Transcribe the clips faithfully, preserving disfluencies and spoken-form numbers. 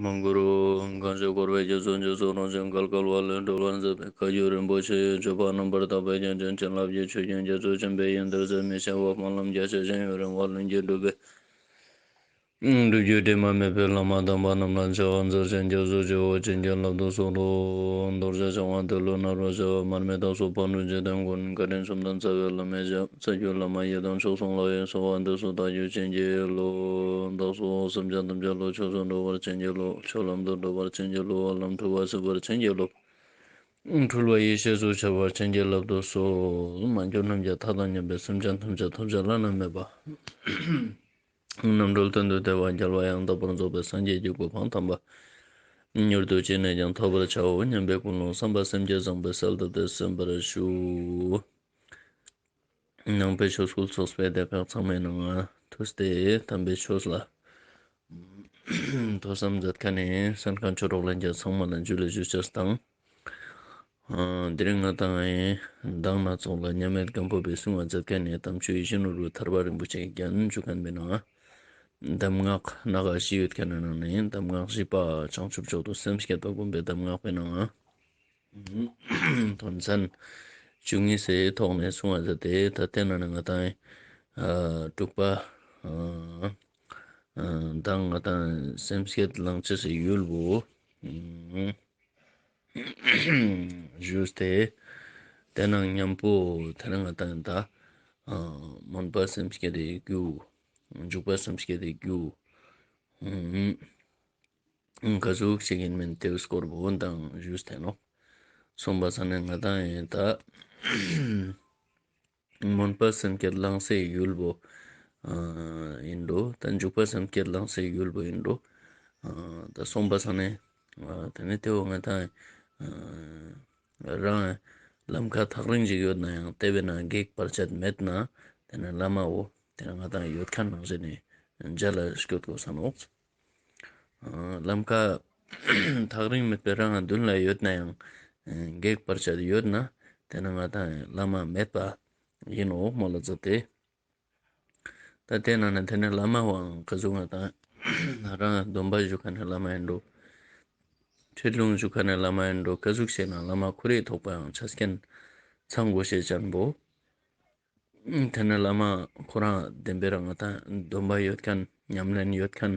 མང་གུ་རུ། གང་ཞིག་འཁོར་བའི་རྒྱ་མཚོ་འཇིགས་སུ་རུང་ཞིང་བརྒལ་དཀའ་བ་ལས་སྒྲོལ་བར་མཛད་པའི་བཀའ་བརྒྱུད་རིན་པོ་ཆེ་ཡི་སྤྱོད་པ་རྣམ་པར་དག་པའི་རྒྱན་ཅན་བྱིན་རླབས་ཀྱི་ཆུ་རྒྱུན་རྒྱ་མཚོ་ཆེན་པོའི་ཡུལ་འདིར་ཟད་མི་ཤེས་པ་སྨོན་ལམ་རྒྱ་ཆེ་ཞིང་ཡུན་རིང་བ་ལྷུན་གྱིས་གྲུབ་པའི་སྒྲུབ་བརྒྱུད་དྲི་མ་མེད་པའི་བླ་མ་དམ་པ་རྣམས་ལ་མཆོད་པར་མཛད་ཅིང་སྐྱབས་སུ་མཆིའོ། བྱིན་གྱིས་བརླབ་ཏུ་གསོལ་ལོ། རྡོ་རྗེ་འཆང་དབང་ཏེ་ལོ་ནཱ་རོ་ཞེས་པ། མར་མི་དྭགས་སོགས་ཕག་གྲུ་འཇིག་རྟེན་མགོན། བཀའ་དྲིན་གསུམ་ལྡན་རྩ་བའི་བླ་མའི་ཞབས། རྩ་བརྒྱུད་བླ་མ་ཡི་དམ་མཆོག་གསུམ་ལ་ཡི་གསོལ་བ་འདེབས་སོ། བདག་རྒྱུད་བྱིན་གྱིས་རློབས། བདག་སོགས་སེམས་ཅན་ཐམས་ཅད་བློ་ཆོས་སུ་འགྲོ་བར་བྱིན་གྱིས་རློབས། ཆོས་ལམ་དུ་འགྲོ་བར་བྱིན་གྱིས་རློབས། ལམ་འཁྲུལ་པ་སེལ་བར་བྱིན་གྱིས་རློབས། འཁྲུལ་པ་ཡེ་ཤེས་སུ་འཆར་བར་བྱིན་གྱིས་བརླབ་ཏུ་གསོལ། མ་གྱུར་ནམ་མཁའི་མཐའ་དང་མཉམ་པའི་སེམས་ཅན་ཐམས་ཅད་ཐོབ་བྱ་བླ་ན་མེད་པ། རྣམ་གྲོལ་དོན་དུ་བདེ་བ་རྒྱལ་བ་ཡང་དག་པར་རྫོགས་པའི་སངས་རྒྱས་ཀྱི་གོ་འཕང་དམ་པ། མྱུར་དུ་ཅི་ནས་ཀྱང་ཐོབ་པར་བྱའོ་སྙམ་པའི་ཀུན་སློང་བསམ་པ་སེམས་བསྐྱེད་བཟང་པོས་གསལ་བཏབ་སྟེ་གསན་པར་ཞུ། ནང་པའི་ཆོས་སྐུལ་ཚོགས་པའི་སྡེ་ཁག་ཚང་མའི་ནང་ང་ཐུགས་ཏེ་དམ་པའི་ཆོས་ལ་ཐོས་བསམ་མཛད་མཁན་ནི་གསན་མཁན་ཆོས་གྲོགས་ལྷན་རྒྱས་ཚང་མ་ལ་ཇུ་ལེ་ཞུ་ཅེས་དང་། ཨ་དེ་རིང་ང་དང་ངི་མདང་ནང་ཚོགས་ལ་མཉམ་མེད་སྒམ་པོ་པའི་གསུང་བ་མཛད་མཁན་ནི་དམ་ཆོས་ཡིད་བཞིན་ནོར་བུ་ཐར་པ་རིན་པོ་ཆེའི་རྒྱན་ཞུ་མཁན་པའི་ནང་ང་གདམས་ངག་སྣ་ཁ་བཞི་ཡོད་མཁན་ནི་ནང་ནས་གདམས་ངག་བཞི་པ་བྱང་ཆུབ་མཆོག་ཏུ་སེམས་བསྐྱེད་པ་བསྒོམ་པའི་གདམས་ངག་པའི་ནང་ང་དོན་ཚན་བཅུ་གཉིས་སི་ཐོག་ནས་གསུང་བ་མཛད་དེ། ད་དེ་ནང་ནས་ང་དང་ཨ་དྲུག་པ་ཨ་ཨ་དང་ང་དང་སེམས་བསྐྱེད་བླང་ཅེས་སི་ཡུལ་བོ་ཨ་ཞུས་ཏེ། དེ་ནང་མཉམ་པོ་དེ་ནང་ང་དང་ད་ཨ་སྨོན་པ་སེམས་བསྐྱེད་དི་རྒྱུ། འཇུག་པ་སེམས་བསྐྱེད་དི་རྒྱུ། ཨ་ག་ཟུག་ཅིག་ཡིན་མིན་དེའི་སྐོར་བོ་དང་ཞུས་ཏེ་ནོག། སོང་པ་སང་ནས་ང་དང་ཡིན་ད་སྨོན་པ་སེམས་བསྐྱེད་བླང་སའི་ཡུལ་བོ་ཨ་ཡིན་འགྲོ། ད་འཇུག་པ་སེམས་བསྐྱེད་བླང་སའི་ཡུལ་བོ་ཡིན་འགྲོ། ཨ་ད་སོང་པ་སང་ནས་ཨ་དེ་ནས་དེ་བོ་ང་དང་ཨ་རང་ལམ་ཁ་ཐག་རིང་ཞིག་ཡོད་ན་ཡང་དེ་བས་ན་གེགས་བར་ཆད་མེད་ན་དེ་ནས་བླ་མ་བོ་དེ་ནས་ང་དང་ཡོད་མཁན་ནང་བཞིན་ནས་མཇལ་ལ་སྐྱོད་དགོས་ས་ནོག། ཨ་ལམ་ཁ་ཐག་རིང་མེད་པའི་རང་མདུན་ལ་ཡོད་ན་ཡང་གེགས་བར་ཆད་ཡོད་ན་དེ་ནས་ང་དང་བླ་མ་མེད་པ་ཡིན་ནོག་མོལ་ལ་མཛད་དེ། ད་དེ་ནང་ནས་དེ་ནས་བླ་མ་བོའང་ག་ཟུག་ང་དང་རང་སྡོམ་པ་ཞུ་མཁན་ནི་བླ་མ་ཡིན་འགྲོ། ཁྲིད་ལུང་ཞུ་མཁན་ནི་བླ་མ་ཡིན་འགྲོ། ག་ཟུག་ཞིག་ན་བླ་མ་ཁོ་རའི་ཐོག་པའང་ཆ་རྐྱེན་ཚང་དགོས་ཤེས་ཅན་བོ། དེ་ནས་བླ་མ་ཁོ་རང་བདེན་པའི་རང་ང་དང་སྡོམ་པ་ཡོད་མཁན་ཉམས་ལེན་ཡོད་མཁན།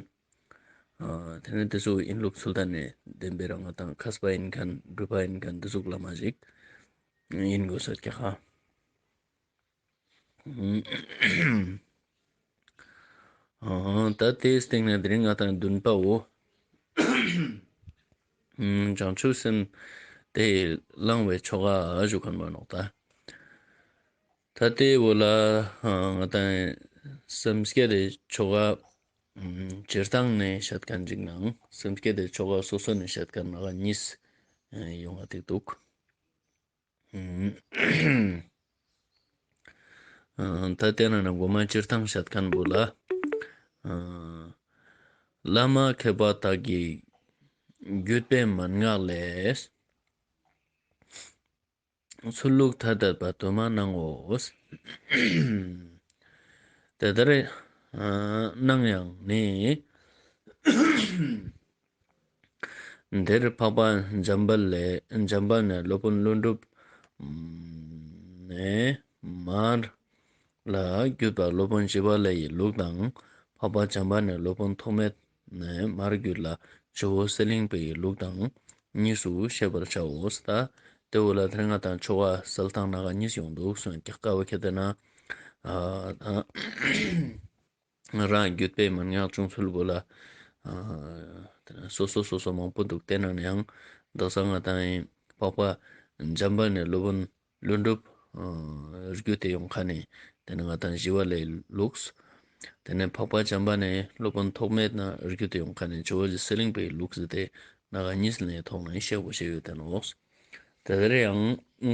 ཨ་དེ་ནས་དེ་ཚོ་ཡིན་ལུགས་ཚུལ་ལྡན་ནས་བདེན་པའི་རང་ང་དང་མཁས་པ་ཡིན་མཁན་གྲུབ་པ་ཡིན་མཁན་དེ་ཟུག་བླ་མ་ཞིག་ཡིན་དགོས་ས་ཀྱག་ཧ། ཨ་ད་དེའི་སྟེང་ནས་དེ་རིང་ང་དང་བདུན་པ་བོ། ཨ་བྱང་ཆུབ་སེམས་དེ་བླང་བའི་ཆོ་ག་ཞུ་མཁན་བོ་ནོག་ད། ད་དེ་བོ་ལ་ཨ་ང་དང་སེམས་བསྐྱེད་དི་ཆོ་ག་ཨ་སྤྱིར་བཏང་ནས་བཤད་མཁན་ཅིག་ནང་སེམས་བསྐྱེད་དི་ཆོ་ག་སོ་སོ་ནས་བཤད་མཁན་ནང་གཉིས་ཡོང་བ་དེ་འདུག། ཨ་ད་དེ་ནང་ནས་གོ་མ་སྤྱིར་བཏང་བཤད་མཁན་བོ་ལ། ཨ་བླ་མ་མཁས་པ་དག་གིས་བརྒྱུད་པའི་མན་ངག་ལས། ཚུལ་ལུགས་ཐ་དད་པ་དུ་མ་སྣང་ངོ་། དེ་ལྟར་ཨ་སྣང་ཡང་ནི། འདིར་འཕགས་པ་འཇམ་དཔལ་ལས་འཇམ་དཔལ་ནས་སློབ་དཔོན་ཀླུ་སྒྲུབ་ནས་མར་ལ་བརྒྱུད་པ་སློབ་དཔོན་ཞི་བ་ལྷ་ཡི་ལུགས་དང་། འཕགས་པ་བྱམས་པ་ནས་སློབ་དཔོན་ཐོགས་མེད་ནས་མར་བརྒྱུད་ལ་ཇོ་བོ་གསེར་གླིང་པའི་ལུགས་དང་གཉིས་སུ་ཤེས་པར་བྱའོ། ད་དེ་བོ་ལ་དེ་རིང་ང་དང་ཆོ་ག་གསལ་སྟངས་སྣ་ཁ་གཉིས་ཡོང་འདུག་གསུངས་ཀྱག་ཀ་བོ་ཁྱེད་དེ་ན་ཨ་རང་བརྒྱུད་པའི་མན་ངག་བྱུང་ཚུལ་བོ་ལ་ཨ་སོ་སོ་སོ་སོ་མང་པོ་འདུག། དེ་ནང་ནས་ཡང་དག་ས་ང་དང་ཡིན་འཕགས་པ་འཇམ་དཔལ་ནས་སློབ་དཔོན་ཀླུ་སྒྲུབ་ཨ་བརྒྱུད་དེ་ཡོང་མཁན་ནི་དེ་ནས་ང་དང་ཞི་བ་ལྷའི་ལུགས། དེ་ནས་འཕགས་པ་བྱམས་པ་ནས་སློབ་དཔོན་ཐོགས་མེད་ནས་བརྒྱུད་དེ་ཡོང་མཁན་ནི་ཇོ་བོ་རྗེ་གསེར་གླིང་པའི་ལུགས་ཟེར་ཏེ་སྣ་ཁ་གཉིས་ལ་ཐོག་ནས་ཤེས་དགོས་ཤེས་ཡོད་དེ་ནོག། དེ་ལྟར་ཡང་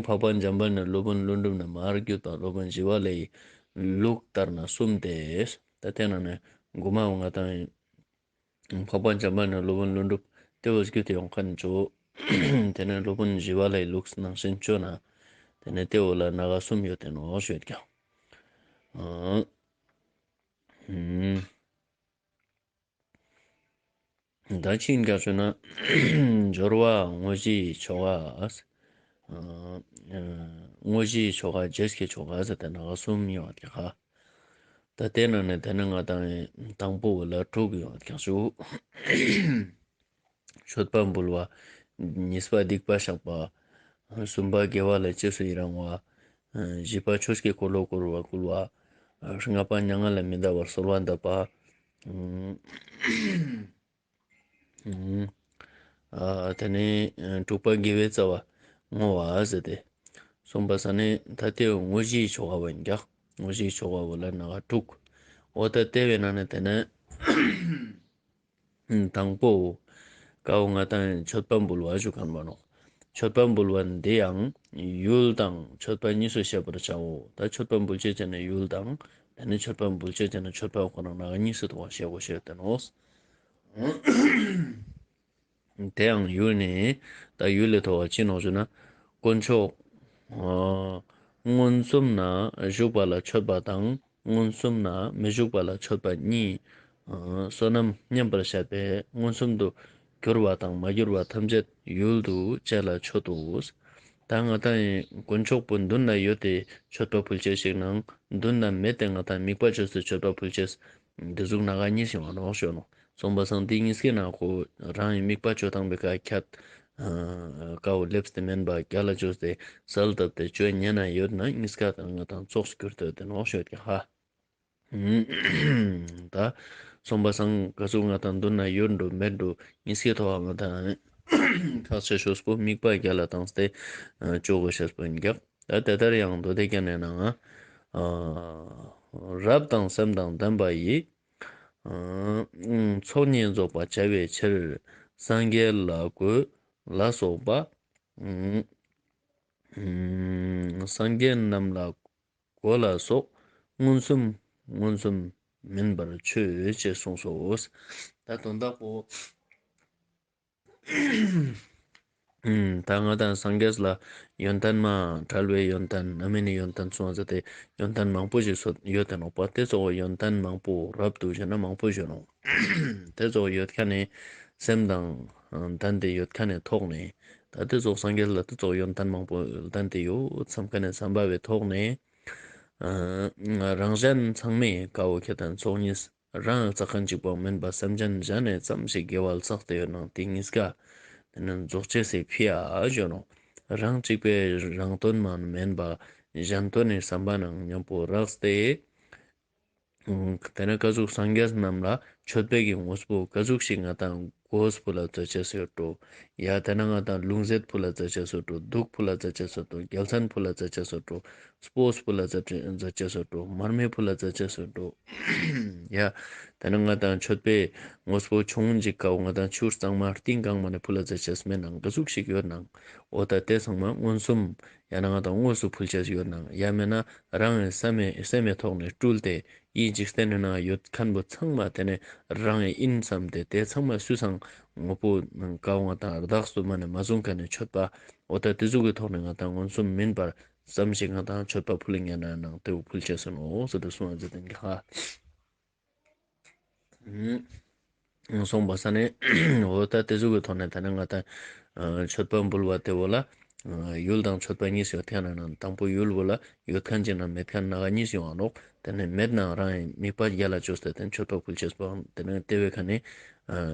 འཕགས་པ་འཇམ་དཔལ་ནས་སློབ་དཔོན་ཀླུ་སྒྲུབ་ནས་མར་བརྒྱུད་པ་སློབ་དཔོན་ཞི་བ་ལྷའི་ལུགས་ལྟར་ན་གསུམ་སྟེ། ད་དེ་ནང་ནས་མགོ་མ་བོ་ང་དང་འཕགས་པ་འཇམ་དཔལ་ནས་སློབ་དཔོན་ཀླུ་སྒྲུབ་དེ་བོ་བརྒྱུད་དེ་ཡོང་མཁན་ནི་ཇོ་བོ། དེ་ནས་སློབ་དཔོན་ཞི་བ་ལྷའི་ལུགས་ནང་བཞིན་བཅོས་ན་དེ་ནས་དེ་བོ་ལ་སྣ་ཁ་གསུམ་ཡོད་དེ་ནོག་ཞུ་ཡོད་ཀྱག། ཨ་ཨུམ། ད་ཅི་ཡིན་ཀྱང་ཞུ་ན་སྦྱོར་བ་དངོས་གཞིའི་ཆོ་ག། ཨ་དངོས་གཞིའི་ཆོ་ག་རྗེས་ཀྱི་ཆོ་ག་ཟེར་ཏེ་ནང་གསུམ་ཡོད་ཀྱག་ཧ། ད་དེ་ནང་ནས་དེ་ནི་ང་དང་དང་པོ་ལ་དྲུག་ཡོད་ཀྱག་ཞུ། མཆོད་པ་འབུལ་བ། གཉིས་པ་སྡིག་པ་བཤགས་པ། གསུམ་པ་དགེ་བ་ལ་རྗེས་སུ་ཡི་རང་བ། བཞི་པ་ཆོས་ཀྱི་འཁོར་ལོ་བསྐོར་བ་བསྐུལ་བ། ལྔ་པ་མྱ་ངན་ལས་མི་འདའ་བར་གསོལ་བ་འདེབས་པ། ཨ་དེ་ནས་དྲུག་པ་དགེ་བའི་རྩ་བ་བསྔོ་བ་ཟེར་ཏེ། གསུངས་པ་ས་ནས་ད་དེ་དངོས་གཞིའི་ཆོ་ག་བོ་ཡིན་ཀྱག། དངོས་གཞིའི་ཆོ་ག་བོ་ལ་ནང་དྲུག། འོ་ད་དེ་བས་ན་ནི་དེ་ནས་དང་པོ་ཀའོ་ང་དང་མཆོད་པ་འབུལ་བ་ཞུ་མཁན་བོ་ནོག། མཆོད་པ་འབུལ་བ་འདི་ཡང་ཡུལ་དང་མཆོད་པ་གཉིས་སུ་ཤེས་པར་བྱའོ། ད་མཆོད་པ་འབུལ་ཅེས་བྱས་ན་ཡུལ་དང་། དེ་ནས་མཆོད་པ་འབུལ་ཅེས་བྱས་ན་མཆོད་པ་ཁོ་རང་ནང་གཉིས་སུ་ཐོགས་པ་ཤེས་དགོས་ཤེས་ཏེ་ནོག། དེའང་ཡུལ་ནི། ད་ཡུལ་ལས་ཐོགས་པ་ཅི་ནོག་ཞུ་ན། དཀོན་མཆོག་ཨ་མངོན་སུམ་ན་བཞུགས་པ་ལ་མཆོད་པ་དང་མངོན་སུམ་ན་མི་བཞུགས་པ་ལ་མཆོད་པ་གཉིས། ཨ་བསོད་ནམས་མཉམ་པར་བཤད་པས་མངོན་སུམ་དུ་གྱུར་པ་དང་མ་གྱུར་པ་ཐམས་ཅད་ཡུལ་དུ་བྱས་ལ་མཆོད་དོ། ད་ང་དང་ཡིན་དཀོན་མཆོག་པོ་མདུན་ན་ཡོད་དེ་མཆོད་པ་ཕུལ་ཅེས་ཤིག་ནང་མདུན་ན་མེད་དེ་ང་དང་དམིགས་པ་བཅོས་ཏེ་མཆོད་པ་ཕུལ་ཅེས། འདི་ཟུག་ནང་གཉིས་ཡོང་ནོག་ཞུ་ནོག། གསུངས་པ་སང་དེ་གཉིས་ཀའི་ནང་ཁོ་རང་གི་དམིགས་པ་བཅོ་སྟངས་པོའི་ཁ་ཁྱད་ཀའོ་ལེབས་ཏེ་མེན་པ་རྒྱལ་ལ་བཅོས་ཏེ་གསལ་བཏབ་སྟེ་བཅོ་ཉན་ན་ཡོད་ན་གཉིས་ཀ་དང་ང་དང་ཙོགས་གྱུར་ཏེ་ཡོད་དེ་ནོག་ཞུ་ཡོད་ཀྱག་ཧ། ད་གསུངས་པ་སང་ག་ཟུག་ང་དང་མདུན་ན་ཡོད་འགྲོ་མེད་འགྲོ་གཉིས་ཀའི་ཐོག་ང་དང་ཁག་ཆེ་ཤོས་པོ་དམིགས་པ་རྒྱལ་ལ་བཏང་སྟེ་བཅོ་དགོས་ཤེས་པོ་ཡིན་ཀྱག། ད་དེ་ལྟར་ཡང་མདོ་སྡེ་རྒྱན་ནི་ནང་ང་། ཨ་རབ་དང་སེམས་དང་ལྡན་པ་ཡིས། ཨ་ཚོགས་གཉིས་རྫོགས་པར་བྱ་བའི་ཕྱིར། སངས་རྒྱས་ལ་གོས་ལ་སོགས་པ། ཨ་སངས་རྒྱས་རྣམས་ལ་གོས་ལ་སོགས། མངོན་སུམ་མངོན་སུམ་མིན་པར་མཆོད་ཅེས་གསུངས་སོ། ད་དོན་དག་པོ། ཨུམ། ད་ང་དང་སངས་རྒྱས་ལ་ཡོན་ཏན་མ་བྲལ་བའི་ཡོན་ཏན་རྣམ་སྨིན་ནི་ཡོན་ཏན་གསུངས་ཟེར་ཏེ་ཡོན་ཏན་མང་པོ་ཞིག་ཡོད་དེ་ནོག་པ། དེ་ཚོགས་ཡོན་ཏན་མང་པོ་རབ་ཏུ་བྱས་ན་མང་པོ་ཡོད་ནོག། དེ་ཚོགས་ཡོད་ཁན་ནི་སེམས་དང་ལྡན་ཏེ་ཡོད་ཁན་ནི་ཐོག་ནས། ད་དེ་ཚོགས་སངས་རྒྱས་ལ་དེ་ཚོགས་ཡོན་ཏན་མང་པོ་ལྡན་ཏེ་ཡོད་བསམ་ཁན་ནི་བསམ་པ་བའི་ཐོག་ནས། ཨ་རང་གཞན་ཚང་མའི་ཀའོ་ཁྱད་དང་ཚོགས་གཉིས། རང་རྩ་ཁན་གཅིག་པོ་མེན་པ་སེམས་ཅན་གཞན་ནས་ཙམ་ཞིག་དགེ་བ་བསགས་ཏེ་ཡོད་ནང་དེ་གཉིས་ཀ་དེ་ནི་རྫོགས་ཅེས་སི་ཕི་ཡ་ཞུ་ནོག། རང་གཅིག་པའི་རང་དོན་མ་མེན་པ་གཞན་དོན་ནི་བསམ་པ་ནང་མཉམ་པོ་རགས་ཏེ། དེ་ནི་ཀ་ཟུག་སངས་རྒྱས་རྣམས་ལ་མཆོད་པའི་གི་དངོས་པོ་ཀ་ཟུག་ཞིག་ང་དང་གོས་ཕུལ་ལ་རྩ་ཅེས་སོ་འགྲོ། ཡ་དེ་ན་ང་དང་ལྷུང་བཟེད་ཕུལ་ལ་རྩ་ཅེས་སོ་འགྲོ། གདུགས་ཕུལ་ལ་རྩ་ཅེས་སོ་འགྲོ། རྒྱལ་མཚན་ཕུལ་ལ་རྩ་ཅེས་སོ་འགྲོ། སྤོས་ཕུལ་ལ་རྩ་ཅེས་སོ་འགྲོ། མར་མེ་ཕུལ་ལ་རྩ་ཅེས་སོ་འགྲོ། ཡ། དེ་ན་ང་དང་མཆོད་པའི་དངོས་པོ་ཆུང་ངུན་ཅིག་ཀའོ་ང་དང་ཆུ་གཙང་མ་རྟིང་གང་མ་ནས་ཕུལ་ལ་རྩ་ཅེས་མེད་ནང་ཀ་ཟུག་ཞིག་ཡོད་ནང་། འོ་ད་དེ་ཚང་མ་མངོན་སུམ། ཡང་ན་ང་དང་དངོས་སུ་ཕུལ་ཅེས་ཡོད་ནང་། ཡང་མེད་ན་རང་གི་སེམས་སེམས་མའི་ཐོག་ནས་སྤྲུལ་ཏེ་ཡིད་འཇིག་རྟེན་ནི་ནང་ཡོད་ཁན་པོ་ཚང་མ་དེ་ནི་རང་གི་ཡིན་བསམ་སྟེ་དེ་ཚང་མ་སུས་སང་དངོས་པོ་ཀའོ་ང་དང་བདག་སུ་མ་ནས་མ་བཟུང་ཁན་ནི་མཆོད་པ། འོ་ད་དེ་ཟུག་གི་ཐོག་ནས་ང་དང་མངོན་སུམ་མིན་པར་ཙམ་ཞིག་ང་དང་མཆོད་པ་ཕུལ་ཉན་ན་ནང་དེ་བོ་ཕུལ་ཅེས་སོ་ནོག་ཟེར་ཏེ་གསུངས་ཟེར་ཏེ་ཧ། གསུངས་པ་ས་ནས་འོ་ད་དེ་ཟུག་གི་ཐོག་ནས་ད་ནི་ང་དང་མཆོད་པ་འབུལ་བ་དེ་བོ་ལ་ཡུལ་དང་མཆོད་པ་གཉིས་ཡོད་ཁན་ནང་དང་པོ་ཡུལ་བོ་ལ་ཡོད་ཁན་ཅིག་ནང་མེད་ཁན་ནང་གཉིས་ཡོང་ང་ནོག། དེ་ནས་མེད་ནའང་རང་གི་དམིགས་པ་རྒྱལ་ལ་བཅོས་ཏེ་དེ་མཆོད་པ་ཕུལ་ཅེས་པོའང་དེ་ནས་དེ་བོའི་ཁ་ནས་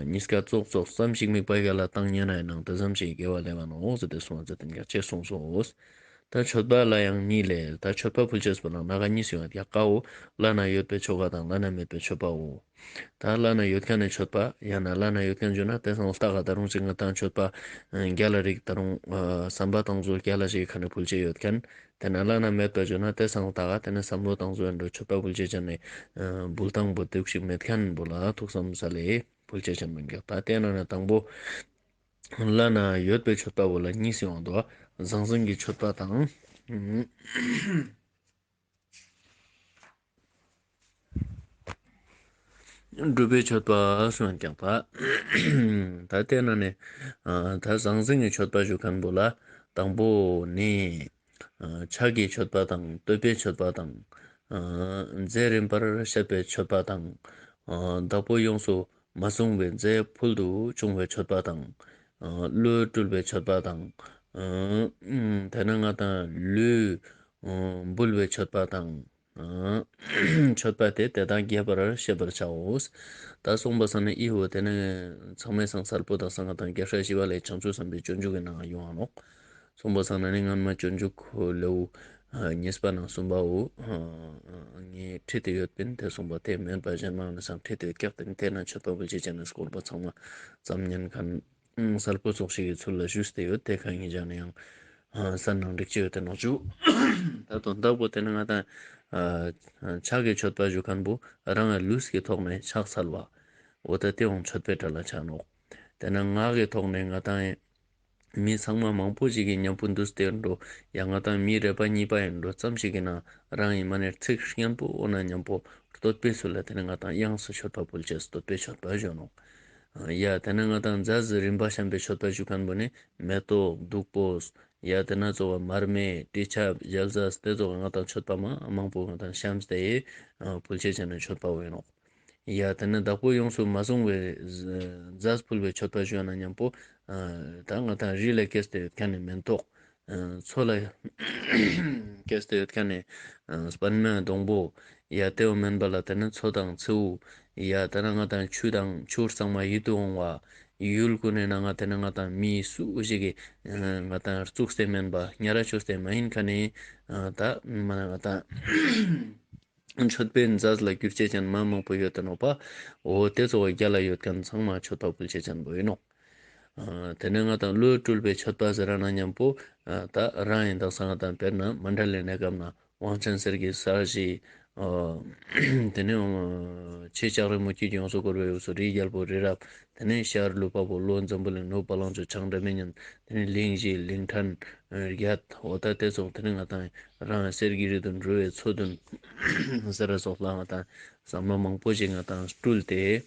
གཉིས་ཀ་ཙོགས་ཙོགས་ཙམ་ཞིག་དམིགས་པ་རྒྱལ་ལ་བཏང་ཉན་ན་ཡང་ནང་དེ་ཙམ་ཞིག་དགེ་བ་ལེན་ན་ནོག་ཟེར་ཏེ་གསུངས་ཟེར་ཏེ་ཡང་ཅེས་གསུངས་སོ། ད་མཆོད་པ་ལ་ཡང་གཉིས་ལས། ད་མཆོད་པ་ཕུལ་ཅེས་པོ་ལ་ནང་གཉིས་ཡོང་ཡ་ཀའོ། བླ་ན་ཡོད་པའི་ཆོ་ག་དང་བླ་ན་མེད་པའི་མཆོད་པའོ། ད་བླ་ན་ཡོད་ཁན་ནི་མཆོད་པ་ཡང་ན་བླ་ན་ཡོད་ཁན་ཞུ་ན་དེ་སང་ལྟ་ག་ད་རུང་ཅིག་ང་དང་མཆོད་པ་རྒྱལ་ལ་རིགས་ད་རུང་བསམ་པ་བཏང་ཚུལ་རྒྱལ་ལ་ཞིག་ཁ་ནས་ཕུལ་ཅེས་ཡོད་ཁན། དེ་ན་བླ་ན་མེད་པ་ཞུ་ན་དེ་སང་ལྟ་ག་དེ་ནས་བསམ་བློ་བཏང་ཚུལ་འགྲོ་མཆོད་པ་ཕུལ་ཅེས་ཅན་ནི་འབུལ་སྟངས་པོ་དེ་ཞིག་མེད་ཁན་བོ་ལ་ཐུགས་བསམ་ས་ལས་ཕུལ་ཅེས་ཅན་མིན་ཀྱག། ད་དེ་ན་ན་དང་པོ་བླ་ན་ཡོད་པའི་མཆོད་པ་བོ་ལ་གཉིས་ཡོང་དོ། ཟང་ཟིང་གི་མཆོད་པ་དང་། སྒྲུབ་པའི་མཆོད་པ་གསུངས་ཀྱང་ད། ད་དེ་ན་ནི། ད་ཟང་ཟིང་གི་མཆོད་པ་ཞུ་ཁན་བོ་ལ་དང་པོ་ནི། ཕྱག་གི་མཆོད་པ་དང་བསྟོད་པའི་མཆོད་པ་དང་། རྫས་རིམ་པར་བཤད་པའི་མཆོད་པ་དང་། བདག་པོ་ཡོངས་སུ་ མ་བཟུང་བའི་རྫས་ཕུལ་དུ་བྱུང་བའི་མཆོད་པ་དང་། ཨ་བློས་སྤྲུལ་བའི་མཆོད་པ་དང་། ཨ་དེ་ནས་ང་དང་ལུས་འབུལ་བའི་མཆོད་པ་དང་། ཨ་མཆོད་པ་དེ་དེ་དག་རྒྱས་པར་བཤད་པར་བྱའོ། ད་གསུངས་པ་སང་ནི་འི་བོ་དེ་ནི་ཚང་མའི་སང་གསལ་པོ་དང་སང་ང་དང་རྒྱལ་སྲས་ཞི་བ་ལྷས་བྱང་ཆུབ་སེམས་དཔའི་སྤྱོད་འཇུག་གི་ནང་ང་ཡོང་ང་ནོག། གསུངས་པ་སང་ན་ནི་སྔན་མ་སྤྱོད་འཇུག་ལེའུ་ཨ་གཉིས་པ་ནང་གསུམ་པའོ། ཨ་ངས་ཁྲིད་དེ་ཡོད་པིན། དེ་གསུངས་པ་དེ་མན་པ་གཞན་མ་ནི་སང་ཁྲིད་དེ་ཡོད་ཀྱག། དེ་ནི་དེ་ན་མཆོད་པ་འབུལ་ཅེས་བྱས་ནས་སྐོར་པ་ཚང་མ་ཙམ་ཉན་མཁན་གསལ་པོ་ཚོགས་ཤིག་གི་ཚུལ་ལ་ཞུས་ཏེ་ཡོད། དེ་ཁ་ངེས་ཀྱང་ནི་ཡང་ཨ་གསན་ནང་འགྲིག་ཅེས་ཡོད་དེ་ནོག་ཅུ། ད་དོན་དག་པོ་དེ་ནི་ང་དང་ཨ་ཕྱག་གི་མཆོད་པ་ཞུ་མཁན་པོ་རང་ལུས་ཀྱི་ཐོག་ནས་ཕྱག་འཚལ་བ། འོ་ད་དེ་འོང་མཆོད་པའི་གྲལ་ལ་ཆ་ནོག། དེ་ནས་ངག་གི་ཐོག་ནས་ང་དང་མི་ཚང་མ་མང་པོ་ཞིག་གི་མཉམ་པོ་འདུས་ཏེ་འགྲོ། ཡང་ང་དང་མི་རེ་པ་གཉིས་པ་ཡིན་འགྲོ་ཙམ་ཞིག་གི་ནང་རང་ཡིན་མ་ནས་ཚིག་སྙན་པོ་འོ་ན་མཉམ་པོ་བསྟོད་པའི་ཚུལ་ལ་དེ་ནས་ང་དང་དབྱངས་སུ་མཆོད་པ་ཕུལ་ཅེས་བསྟོད་པའི་མཆོད་པ་ཞུ་ནོག། ཡ་དེ་ནས་ང་དང་རྫས་རིམ་པ་གཞན་པའི་མཆོད་པ་ཞུ་མཁན་པོ་ནི་མེ་ཏོག་བདུག་སྤོས། ཡ་དེ་ནས་གཙོ་བོ་མར་མེ་དྲི་ཆབ་ཞལ་ཟས་དེ་ཚོ་ང་དང་མཆོད་པ་མ་མང་པོ་ང་དང་བཤམས་ཏེ་ཕུལ་ཅེས་བྱས་ནས་མཆོད་པ་འོ་ཡིན་ནོག། ཡ་དེ་ནས་བདག་པོས་ཡོངས་སུ་མ་བཟུང་བའི་རྫས་ཕུལ་བའི་མཆོད་པ་ཞུ་ན་མཉམ་པོ་ཨ་ད་ང་དང་རི་ལ་སྐྱེས་ཏེ་ཡོད་མཁན་ནི་མེན་ཏོག། ཨ་མཚོ་ལ་སྐྱེས་ཏེ་ཡོད་མཁན་ནི་ཨ་སྤན་མ་སྡོང་པོ། ཡ་དེའོ་མེན་པ་ལ་དེ་ནས་མཚོ་དང་མཚེའུ། ཡ་དེ་ནས་ང་དང་ཆུ་དང་ཆུ་གཙང་མ་ཡིད་དུ་འོང་བ། ཡུལ་ཀུན་ནི་ནང་ང་དེ་ནས་ང་དང་མི་སུ་ཞིག་གི་ཨ་ང་དང་བཙུགས་ཏེ་མེན་པ་ཉ་ར་བཅོས་ཏེ་མ་ཡིན་མཁན་ནི་ཨ་ད་མ་ན་ང་དང་མཆོད་པའི་རྫས་ལ་གྱུར་ཅེས་ཅན་མ་མང་པོ་ཡོད་དེ་ནོག་པ། འོ་དེ་ཚོ་བ་རྒྱ་ལ་ཡོད་མཁན་ཚང་མ་མཆོད་པ་ཕུལ་ཅེས་ཅན་པོ་ཡིན་ནོག། ཨ་དེ་ནས་ང་དང་བློས་སྤྲུལ་པའི་མཆོད་པ་ཟེར་ན་མཉམ་པོ་ཨ་ད་རང་ཡིན་དག་ས་ང་དང་དཔེར་ན་མཎྜལ་ལི་གནས་སྐབས་ན་དབང་ཆེན་གསེར་གྱི་ས་གཞི། ཨ་དེ་ནས་ཆེ་ལྕགས་རི་མོ་སྐྱིད་ཡོངས་སུ་བསྐོར་བའི་འོས་སུ་རི་རྒྱལ་པོ་རི་རབ། དེ་ནས་ཤར་ལུས་འཕགས་པོ་ལྷོ་འཛམ་བུ་གླིང་ནུབ་བ་ལང་སྤྱོད་བྱང་སྒྲ་མི་སྙན། དེ་ནས་གླིང་བཞི་གླིང་ཕྲན་བརྒྱད། འོ་ད་དེ་ཚོ་དེ་ནས་ང་དང་རང་གསེར་གྱི་རི་བདུན་རི་བོའི་མཚོ་བདུན་ཟེར་ར་སོགས་ལ་ང་དང་བསམ་བློ་མང་པོ་ཞིག་ང་དང་སྤྲུལ་ཏེ་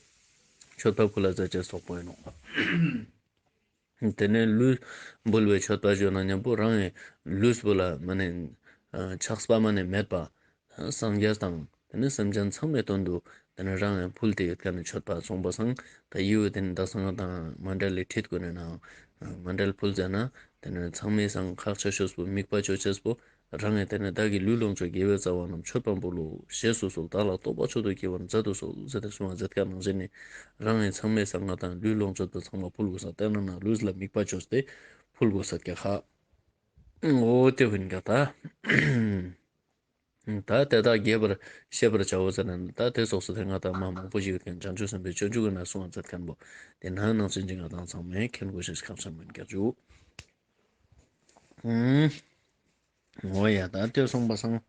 མཆོད་པ་ཕུལ་ལ་མཛད་ཅེས་སོགས་པོ་ཡིན་ནོག། དེ་ནས་ལུས་འབུལ་བའི་མཆོད་པ་ཞུ་ན་མཉམ་པོ་རང་གི་ལུས་པོ་ལ་མ་ནས་ཆགས་པ་མ་ནས་མེད་པ། སངས་རྒྱས་དང་དེ་ནས་སེམས་ཅན་ཚང་མའི་དོན་དུ་དེ་ནས་རང་ཡང་ཕུལ་ཏེ་ཡོད་མཁན་ནི་མཆོད་པ་གསུངས་པ་སང་ད་ཡིའུ་དེ་ནས་ད་སང་དང་མཎྜལ་ལི་ཁྲིད་གུན་ནི་ནང་མཎྜལ་ཕུལ་ཟེར་ན་དེ་ནས་ཚང་མའི་སང་ཁག་ཆེ་ཤོས་པོ་དམིགས་པ་ཅོ་ཅེས་པོ་རང་ཡང་དེ་ནས་བདག་གི་ལུས་ལོངས་སྤྱོད་དགེ་བའི་རྩ་བ་རྣམས་མཆོད་པ་འབུལ་ལོ། ཞེས་སོ་སོར་བདག་ལ་རྟོགས་པ་མཆོག་ཏུ་སྐྱེ་བར་མཛད་དུ་གསོལ་ཟེར་ཏེ་གསུངས་པ་མཛད་མཁན་ནང་བཞིན་ནི་རང་ཡང་ཚང་མའི་སང་ང་དང་ལུས་ལོངས་སྤྱོད་པོ་ཚང་མ་ཕུལ་དགོས་ས་དེ་ནང་ན་ལུས་ལ་དམིགས་པ་ཅོས་ཏེ་ཕུལ་དགོས་ས་ཀྱག་ཧ། འོ་དེ་བོ་ཡིན་ཀྱག་ད། ད་དེ་དག་རྒྱས་པར་བཤད་པར་བྱའོ་ཟེར་ན་ད་དེ་སོགས་སུ་དེ་ང་དང་མ་མང་པོ་ཞིག་ཡོད་མཁན་བྱང་ཆུབ་སེམས་དཔའི་སྤྱོད་འཇུག་གི་ནང་གསུངས་པ་མཛད་མཁན་པོ་དེ་ནང་ནང་བཞིན་གྱི་ང་དང་ཚང་མས་མཁྱེན་དགོས་ཤེས་ཁག་ཆེན་མོ་ཡིན་ཀྱག་ཇུ། འོ་ཡ་ད་དེ་གསུངས་པ་སང་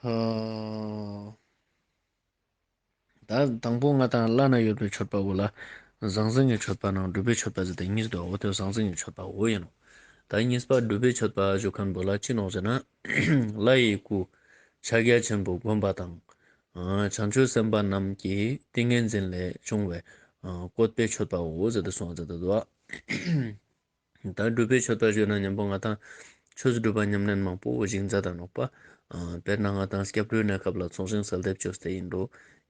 ཧ། ད་དང་པོ་ང་དང་བླ་ན་ཡོད་པའི་མཆོད་པ་བོ་ལ་ཟང་ཟིང་གི་མཆོད་པ་ནང་སྒྲུབ་པའི་མཆོད་པ་ཟེར་ཏེ་གཉིས་འདུག། འོ་དེ་ཟང་ཟིང་གི་མཆོད་པ་བོ་ཡིན་ནོག། ད་གཉིས་པ་སྒྲུབ་པའི་མཆོད་པ་ཞུ་མཁན་བོ་ལ་ཅི་ནོག་ཟེར་ན། ལྷ་ཡི་སྐུ་ཕྱག་རྒྱ་ཆེན་པོ་བསྒོམ་པ་དང་། ཨ་བྱང་ཆུབ་སེམས་དཔའ་རྣམས་ཀྱི་ཏིང་ངེ་འཛིན་ལས་བྱུང་བའི་ཨ་བཀོད་པའི་མཆོད་པའོ་ཟེར་ཏེ་གསུངས་པ་མཛད་དེ་འདུག། ད་སྒྲུབ་པའི་མཆོད་པ་ཞུ་ན་མཉམ་པོ་ང་དང་ཆོས་སྒྲུབ་པ་ཉམས་ལེན་མང་པོ་ཞིག་མཛད་དང་ནོག་པ། ཨ་དཔེར་ན་ང་དང་སྐྱབས་འགྲོའི་གནས་སྐབས་ལ་ཚོགས་ཞིང་གསོལ་འདེབས་བཅོས་ཏེ་ཡིན་འགྲོ།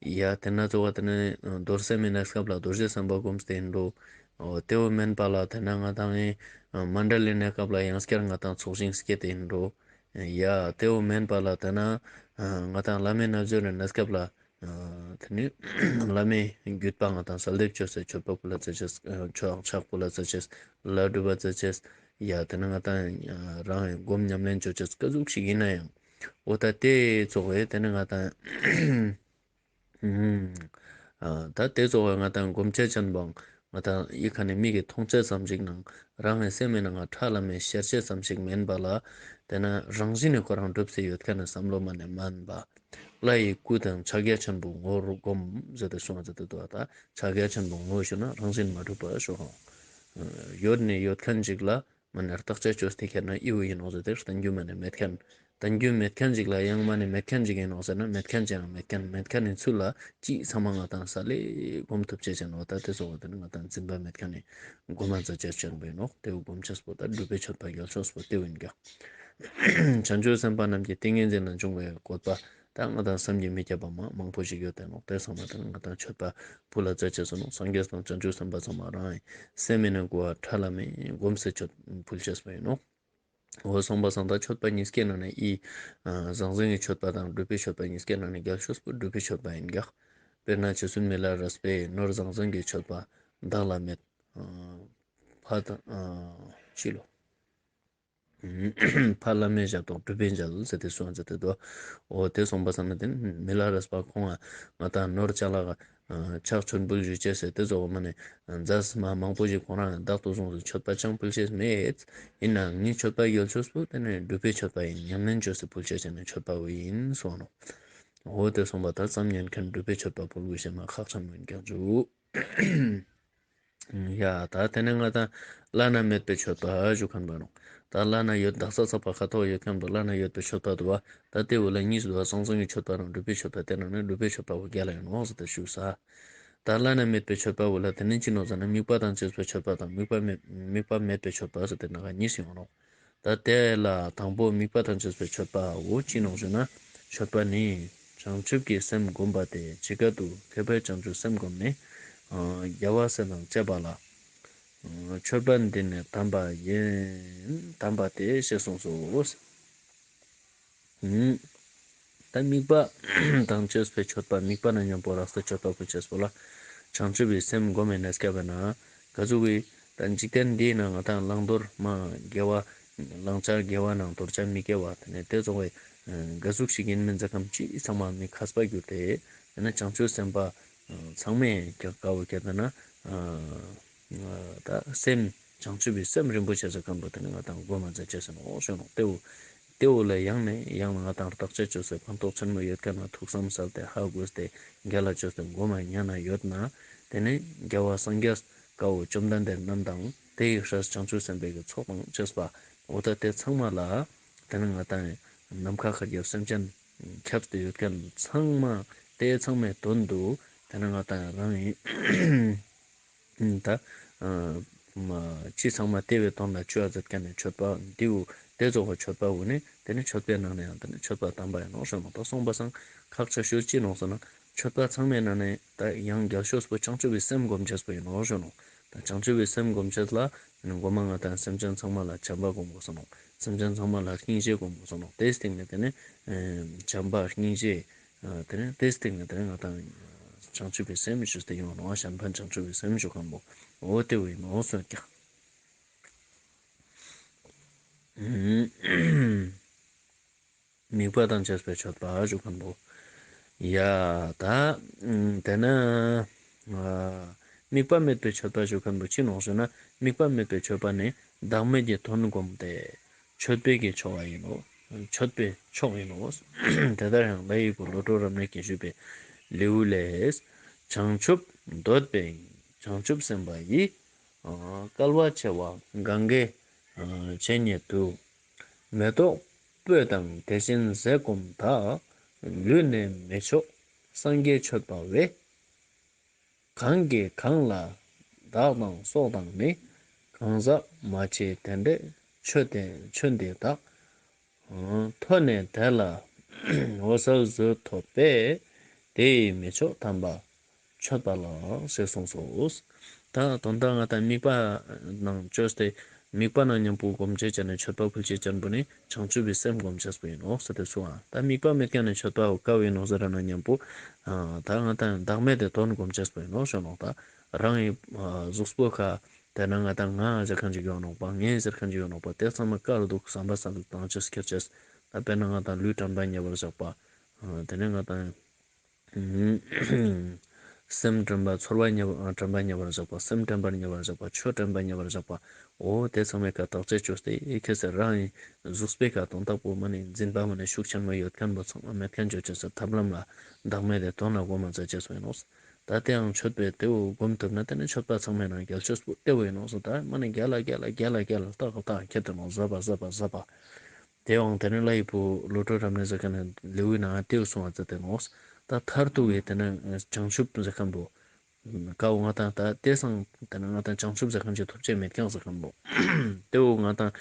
ཡ་དེ་ན་གཙོ་བོ་དེ་ནས་རྡོར་སེམས་མའི་གནས་སྐབས་ལ་རྡོ་རྗེ་སེམས་དཔའ་བསྒོམས་ཏེ་ཡིན་འགྲོ། འོ་དེ་བོ་མན་པ་ལ་དེ་ན་ང་དང་ཨེ་མཎྜལ་ལི་གནས་སྐབས་ལ་ཡང་སྐྱར་ང་དང་ཚོགས་ཞིང་སྐྱེས་ཏེ་ཡིན་འགྲོ། ཡ་དེ་བོ་མན་པ་ལ་དེ་ན་ང་དང་བླ་མའི་རྣལ་འབྱོར་རི་གནས་སྐབས་ལ་ཨ་དེ་ནི་བླ་མའི་བརྒྱུད་པ་ང་དང་གསོལ་འདེབས་བཅོས་ཏེ་མཆོད་པ་ཕུལ་ལ་མཛད་ཅེས། མཆོད་ཕྱག་ཕུལ་ལ་མཛད་ཅེས། ལྷ་སྒྲུབ་པ་མཛད་ཅེས། ཡ་དེ་ན་ང་དང་རང་སྒོམ་ཉམས་ལེན་བཅོ་ཅེས་ཀ་ཟུག་ཞིག་ཡིན་ན་ཡང་འོ་ད་དེ་ཚོགས་པའི་དེ་ནི་ང་དང་ཨ་ད་དེ་ཚོགས་པའི་ང་དང་སྒོམ་ཆ་ཅན་པོའང་ང་དང་ཡི་ཁ་ནས་མིག་གིས་མཐོང་ཅེས་ཙམ་ཞིག་ནང་རང་གི་སེམས་མི་ནང་ང་ཁྲ་ལམ་མེ་ཤར་ཅེས་ཙམ་ཞིག་མན་པ་ལ་དེ་ན་རང་བཞིན་ནས་ཁོ་རང་གྲུབ་སྟེ་ཡོད་མཁན་ནི་བསམ་བློ་མ་ནས་མན་པ། ལྷ་ཡི་སྐུ་དང་ཕྱག་རྒྱ་ཆེན་པོ་ངོ་བོར་བསྒོམ་ཟེར་ཏེ་གསུངས་པ་མཛད་དེ་འདུག། ད་ཕྱག་རྒྱ་ཆེན་པོ་ངོ་བོ་ཞུ་ན་རང་བཞིན་མ་གྲུབ་པ་ཞུ་རུང་ཡོད་ནས་ཡོད་མཁན་ཅིག་ལ་མ་ནས་བརྟག་དཔྱད་བཅོས་ཏེ་ཁྱེར་ན་ཨི་བོ་ཡིན་ནོག་ཟེར་ཏེ་བསྟན་རྒྱུ་མ་ནས་མེད་མཁན། བསྟན་རྒྱུ་མེད་མཁན་ཅིག་ལ་ཡང་མ་ནས་མེད་མཁན་ཅིག་ཡིན་ནོག་ཟེར་ན་མེད་མཁན་ཅིག་ཡང་མེད་མཁན། མེད་མཁན་ནི་ཚུལ་ལ་ཅི་ཚང་མ་ང་དང་ས་ལེ་སྒོམ་ཐུབ་ཅེས་ཅན་འོ་ད་དེ་ཚོགས་པ་དེ་ནི་ང་དང་འཛིན་པ་མེད་མཁན་ནི་སྒོམ་ཙ་ཅེས་ཅན་པོ་ཡིན་ནོག། དེ་བོ་སྒོམ་ཅེས་པོ་ད་སྒྲུབ་པའི་མཆོད་པ་རྒྱལ་ཤོས་པོ་དེ་བོ་ཡིན་ཀྱག། བྱང་ཆུབ་སེམས་དཔའ་རྣམས་ཀྱི་ཏིང་ངེ་འཛིན་ལ་འབྱུང་བའི་བཀོད་པ། ད་ང་དང་བསམ་གྱིས་མི་ཁྱབ་པ་མ་མང་པོ་ཞིག་ཡོད་དེ་ནོག། དེ་ཚང་མ་ད་ང་དང་མཆོད་པ་ཕུལ་ལ་མཛད་ཅེས་སོ་ནོག། སངས་རྒྱས་དང་བྱང་ཆུབ་སེམས་དཔའ་ཚང་མ་རང་སེམས་མེད་ན་གོ་བ་ཁྲ་ལ་མེ་སྒོམ་སེ་མཆོད་ཕུལ་ཅེས་པ་ཡིན་ནོག། འོ་སོང་པ་སང་ད་མཆོད་པ་གཉིས་ཀའི་ནང་ནས་ཨི་ཨ་ཟང་ཟིང་གི་མཆོད་པ་དང་སྒྲུབ་པའི་མཆོད་པ་གཉིས་ཀའི་ནང་ནས་རྒྱལ་ཤོས་པོ་སྒྲུབ་པའི་མཆོད་པ་ཡིན་གྱག། དཔེར་ན་རྗེ་བཙུན་མི་ལ་རས་པའི་ནོར་ཟང་ཟིང་གི་མཆོད་པ་བདག་ལ་མེད། ཨ་ཕ་དང་ཨ་ཅི་ལོ། ཕ་བླ་མའི་ཞབས་ཏོག་སྒྲུབ་པའི་མཇལ་ཟེར་ཏེ་གསུངས་ཟེར་ཏེ་འདུག། འོ་དེ་སོང་པ་སང་ན་དེ་མི་ལ་རས་པ་ཁོང་ང་ང་དང་ནོར་ཅ་ལག་ཨ་ཕྱག་མཆོད་འབུལ་ཞུ་ཅེས་ཟེར་ཏེ་ཚོགས་མ་ནས་མཛད་མ་མང་པོ་ཞིག་ཁོང་རང་བདག་ཏུ་བཟུང་ཟེར་མཆོད་པ་ཅང་ཕུལ་ཅེས་མེད། ཡིན་ནའང་ངའི་མཆོད་པ་རྒྱལ་ཤོས་པོ་དེ་ནས་སྒྲུབ་པའི་མཆོད་པ་ཡིན། ཉམས་ལེན་བཅོས་ཏེ་ཕུལ་ཅེས་ཟེར་ནས་མཆོད་པ་བོ་ཡིན་གསུངས་ནོག། འོ་དེ་སོང་པ་ད་ཙམ་ཉན་མཁན་སྒྲུབ་པའི་མཆོད་པ་ཕུལ་དགོས་ཤེས་མ་ཁག་ཆེན་མོ་ཡིན་ཀྱག་ཇུ། ཡ་ད་དེ་ནས་ང་དང་བླ་ན་མེད་པའི་མཆོད་པ་ཞུ་མཁན་པ་ནོག། ད་བླ་ན་ཡོད་དག་ས་ཚགས་པ་ཁ་ཐོག་ཡོད་མཁན་པོ་བླ་ན་ཡོད་པའི་མཆོད་པ་འདུག་བ། ད་དེ་བོ་ལ་གཉིས་འདུག་བ། ཟང་ཟིང་གི་མཆོད་པ་དང་སྒྲུབ་པའི་མཆོད་པ། དེ་ནང་ནས་སྒྲུབ་པའི་མཆོད་པ་བོ་རྒྱལ་ལ་ཡོད་ནོག་ཟེར་ཏེ་ཞུ་ས། ད་བླ་ན་མེད་པའི་མཆོད་པ་བོ་ལ་དེ་ནས་ཅི་ནོག་ཟེར་ན་དམིགས་པ་དང་བཅས་པའི་མཆོད་པ་དང་དམིགས་པ་མེད་དམིགས་པ་མེད་པའི་མཆོད་པ་ཟེར་ཏེ་ནང་ང་གཉིས་ཡོང་ནོག། ད་དེ་ལ་དང་པོ་དམིགས་པ་དང་བཅས་པའི་མཆོད་པ་བོ་ཅི་ནོག་ཞུ་ན། མཆོད་པ་ནི་བྱང་ཆུབ་ཀྱི་སེམས་བསྒོམ་པ་སྟེ། ཇི་སྐད་དུ་མཁས་པས་བྱང་ཆུབ་སེམས་བསྒོམས་ནས། ཨ་རྒྱལ་བ་སྲས་དང་བཅས་པ་ལ། ཨ་མཆོད་པ་འདི་ནི་དམ་པ་ཡིན། དམ་པ་སྟེ་ཞེས་གསུངས་སོ། ཨུམ། ད་དམིགས་པ་དང་བཅས་པའི་མཆོད་པ། དམིགས་པ་ན་མཉམ་པོ་རགས་སེ་མཆོད་པ་ཕུལ་ཅེས་པོ་ལ་བྱང་ཆུབ་པའི་སེམས་བསྒོམ་མེད་ན་སྐྱབས་པ་ན་ག་ཟུག་གི་ད་འཇིག་རྟེན་འདིའི་ནང་ང་དང་བླང་དོར་མ་དགེ་བ་བླང་བྱ་དགེ་བ་ནང་དོར་བྱ་མི་དགེ་བ་དེ་ནས་དེ་ཚོགས་པའི་ག་ཟུག་ཞིག་ཡིན་མིན་ཟེར་ཁན་ཅི་ཚང་མ་མི་མཁས་པ་གྱུར་ཏེ་དེ་ནས་བྱང་ཆུབ་སེམས་དཔའ་ཚང་མས་ཀྱང་དཀའ་བོ་ཁྱེར་ཏེ་ན་ད་སེམས་བྱང་ཆུབ་པའི་སེམས་རིན་པོ་ཆེ་ཟེར་ཁན་པོ་དེ་ནས་ང་དང་བསྒོམ་མ་མཛད་ཅེས་ཟེར་ནོག་ཞུ་ནོག། དེ་བོ་དེ་བོ་ལ་ཡང་ནས་ཡང་ང་དང་བརྟག་དཔྱད་བཅོས་སེ་ཕན་ཐོགས་ཆེན་མོ་ཡོད་ཁན་ན་ཐུགས་བསམ་གསལ་ཏེ་ཧ་གོ་སྟེ་རྒྱལ་ལ་བཅོས་ཏེ་བསྒོམ་མ་ཉན་ན་ཡོད་ན་དེ་ནས་རྒྱལ་བ་སངས་རྒྱས་དཀའ་བོ་བཅོམ་ལྡན་འདས་རྣམས་དང་དེ་ཡི་སྲས་བྱང་ཆུབ་སེམས་དཔའི་གི་ཚོགས་དང་བཅས་པ་འོ་ད་དེ་ཚང་མ་ལ་དེ་ནས་ང་དང་ནམ་མཁའ་ཁ་རྒྱབ་སེམས་ཅན་ཁྱབ་སྟེ་ཡོད་ཁན་ཚང་མ་དེ་ཚང་མའི་དོན་དུ་དེ་ནས་ང་དང་རང་ཡིན། ད་ཨ་མ་ཅི་ཚང་མ་དེ་བོའི་དོན་ལ་བཅོ་ཡ་མཛད་ཁན་ནི་མཆོད་པ་འདི་བོ་དེ་ཚོགས་པ་མཆོད་པ་བོ་ནི་དེ་ནི་མཆོད་པའི་ནང་ནས་ཡང་དེ་ནི་མཆོད་པ་དམ་པ་ཡིན་ནོག་ཞུ་ནོག། ད་སོང་པ་སང་ཁག་ཆེ་ཤོས་ཅི་ནོག་ཟེར་ན་མཆོད་པ་ཚང་མའི་ནང་ནས་ད་ཡང་རྒྱལ་ཤོས་པོ་བྱང་ཆུབ་པའི་སེམས་སྒོམ་ཅེས་པོ་ཡིན་ནོག་ཞུ་ནོག། ད་བྱང་ཆུབ་པའི་སེམས་སྒོམ་ཅེས་ལ་ནི་མགོ་མ་ང་དང་སེམས་ཅན་ཚང་མ་ལ་བྱམས་པ་སྒོམ་དགོས་ས་ནོག། སེམས་ཅན་ཚང་མ་ལ་སྙིང་རྗེ་སྒོམ་དགོས་ས་ནོག། དེའི་སྟེང་ནས་དེ་ནི་ཨ་བྱམས་པ་སྙིང་རྗེ་ཨ་དེ་ནས་དེའི་སྟེང་ནས་དེ་ནས་ང་དང་བྱང་ཆུབ་པའི་སེམས་ཞུས་ཏེ་ཡོང་ནོག། གཞན་ཕན་བྱང་ཆུབ་པའི་སེམས་ཞུ་ཁན་པོ་འོ་དེ་བོ་ཡིན་ནོག་ཟེར་ཀྱང་། དམིགས་པ་དང་བཅས་པའི་མཆོད་པ་ཞུ་ཁན་པོ། ཡ་ད་དེ་ན་ཨ་དམིགས་པ་མེད་པའི་མཆོད་པ་ཞུ་ཁན་པོ་ཅི་ནོག་ཞུ་ན་དམིགས་པ་མེད་པའི་མཆོད་པ་ནི་བདག་མེད་ཀྱི་དོན་བསྒོམས་ཏེ། མཆོད་པའི་གི་མཆོག་ཡིན་ནོག། མཆོད་པའི་མཆོག་ཡིན་ནོག། དེ་ལྟར་ཡང་ལྷ་ཡི་བུ་བློ་གྲོས་རབ་གནས་ཀྱིས་ཞུས་པའི་ལེའུ་ལས། བྱང་ཆུབ་འདོད་པའི་བྱང་ཆུབ་སེམས་དཔའ་ཡིས། ཨ་བསྐལ་པ་བྱེ་བ་གང་གི་ཨ་བྱེ་སྙེད་དུ། མེ་ཏོག་སྤོས་དང་དེ་བཞིན་ཟས་སྐོམ་དག། ལུས་ནི་མི་མཆོག་སངས་རྒྱས་མཆོད་པ་བས། གང་གིས་གང་ལ་བདག་དང་སྲོག་དང་ནི། གང་ཟག་མ་མཆིས་དེ་འདྲའི་ཆོས་དེ་ཆོས་འདི་དག། ཐོས་ནས་དེ་ལ་འོད་གསལ་བཟོད་ཐོབ་པས། དེ་ཡི་མི་མཆོག་དམ་པ་མཆོད་པ་ལགས། ཞེས་གསུངས་སོ། ད་དོན་དག་ང་དང་དམིགས་པ་ནང་བཅོས་ཏེ་དམིགས་པ་ནང་མཉམ་པོ་སྒོམ་བྱེད་ཅན་ནི་མཆོད་པ་ཕུལ་བྱེད་ཅན་པོ་ནི་བྱང་ཆུབ་པའི་སེམས་སྒོམ་བྱེད་པོ་ཡིན་ནོག་ཟེར་ཏེ་གསུངས་ཨ། ད་དམིགས་པ་མེད་མཁན་ནི་མཆོད་པ་བོ་ཀ་བོ་ཡིན་ནོག་ཟེར་ན་མཉམ་པོ་ཨ་ད་ང་དང་བདག་མེད་དེ་དོན་སྒོམ་བྱེད་པོ་ཡིན་ནོག་ཞུ་ནོག། ད་རང་གི་ཨ་གཟུགས་པོ་ཁ་དེ་ན་ང་དང་ང་ཟེར་མཁན་ཅིག་ཡོད་ནོག་པ། ངའི་ཟེར་མཁན་ཅིག་ཡོད་ནོག་པ། དེ་ཚང་མ་ཀ་རུ་འདུག། བསམ་པ་བསམ་པ་བཏང་ཅེས་ཁྱེར་ཅེས། ད་དཔེར་ན་ང་དང་ལུས་དྲན་པ་ཉེ་བར་བཞག་པ། ཨ་དེ་ནས་ང་དང་སེམས་དྲན་པ་ཚོར་བ་ཉེ་བ་དྲན་པ་ཉེ་བར་བཞག་པ། སེམས་དྲན་པ་ཉེ་བར་བཞག་པ། ཆོས་དྲན་པ་ཉེ་བར་བཞག་པ། འོ་དེ་ཚང་མའི་ཀ་བརྟག་དཔྱད་བཅོས་ཏེ་ཁྱེད་ཚོ་རང་གི་གཟུགས་པོའི་ཀ་དོན་དག་པོ་མ་ནི་འཛིན་པ་མ་ནི་ཤུགས་ཆེན་མོ་ཡོད་མཁན་པོ་ཚང་མ་མེད་མཁན་བཅོ་ཅེས་སི་ཐབས་ལམ་ལ་བདག་མེད་དེ་དོན་ལ་སྒོམ་མ་མཛད་ཅེས་སོ་ཡིན་ནོག། ད་དེའང་མཆོད་པའི་དེ་བོ་སྒོམ་ཐུབ་ན་དེ་ནི་མཆོད་པ་ཚང་མའི་ནང་རྒྱལ་ཤོས་པོ་དེ་བོ་ཡིན་ནོག་སོ། ད་མ་ནི་རྒྱལ་ལ་རྒྱལ་ལ་རྒྱལ་ལ་རྒྱལ་ལ་ཏག་ཏག་ཁྱེར་ཏེ་ནོག་ཟབ་པ་ཟབ་པ་ཟབ་པ། དེའང་དེ་ནི་ལྷ་ཡི་བུ་བློ་གྲོས་རབ་གནས་ཟེར་མཁན་ནི་ལེའུའི་ནང་དེ་བོ་གསུངས་པ་ཙ་དེ་ནོག། ད་མཐར་ཐུག་གི་དེ་ནི་བྱང་ཆུབ་ཟེར་མཁན་པོ་ཀ་བོ་ང་དང་ད་དེ་སང་དེ་ནི་ང་དང་བྱང་ཆུབ་ཟེར་མཁན་ཅིག་ཐོབ་ཅེས་མེད་མཁན་ཟེར་མཁན་པོ་དེ་བོ་ང་དང་